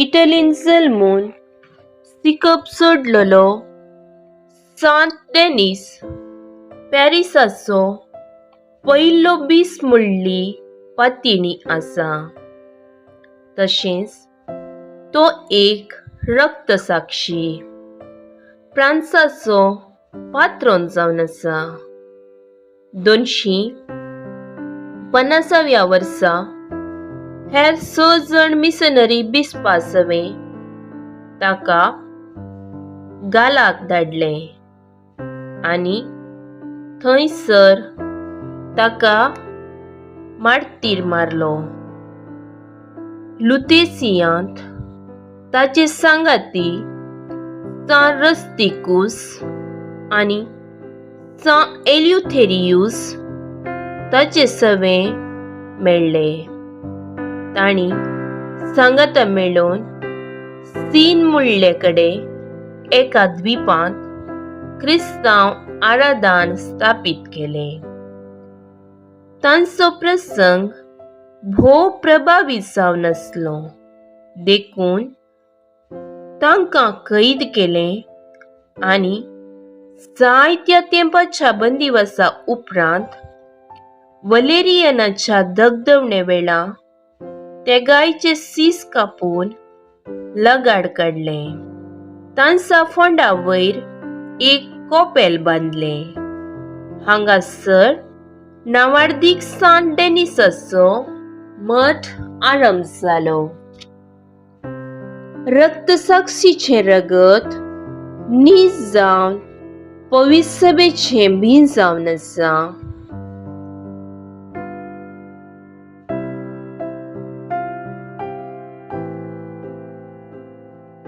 इटलीन जल्मून सिकप सोडलेलो सांत डेनीस पॅरिसाचो पयलो बीस मुळ्ळी पातिणी आसा. तशेंच तो एक रक्तसाक्षी फ्रांसाचो पात्रोन जावन आसा. 250व्या वर्सा हेर स जण मिशनरी बिस्पा सवें ताका गालाक धाडलें आनी थंयसर ताका मार्तीर मारलो. लुतेसियांत ताचे सांगाती सां रस्तिकूस आनी सां एल्युथेरियूस ताचे सवें मेळ्ळे. तांणी सांगाता मेळोवन सीन मुळ्ळे कडेन एका द्वीपांत क्रिस्तांव आरादान स्थापीत केलें. तांचो प्रसंग भोव प्रभावी जावन आसलो देखून तांकां कैद केलें आनी जायत्या तेंपाच्या बंदिवासा उपरांत वलेरियनाच्या दगदवणे वेळा तेगायचे सीस कापून लगाड काडलें. तांचा फोंडा वयर एक कोपेल बांदलें. हांगासर नावार्दीक सांत डेनिसाचो मठ आरंभ जालो. रक्तसाक्षीचें रगत नीज जावन पविसभेचें बीं जावन आसा.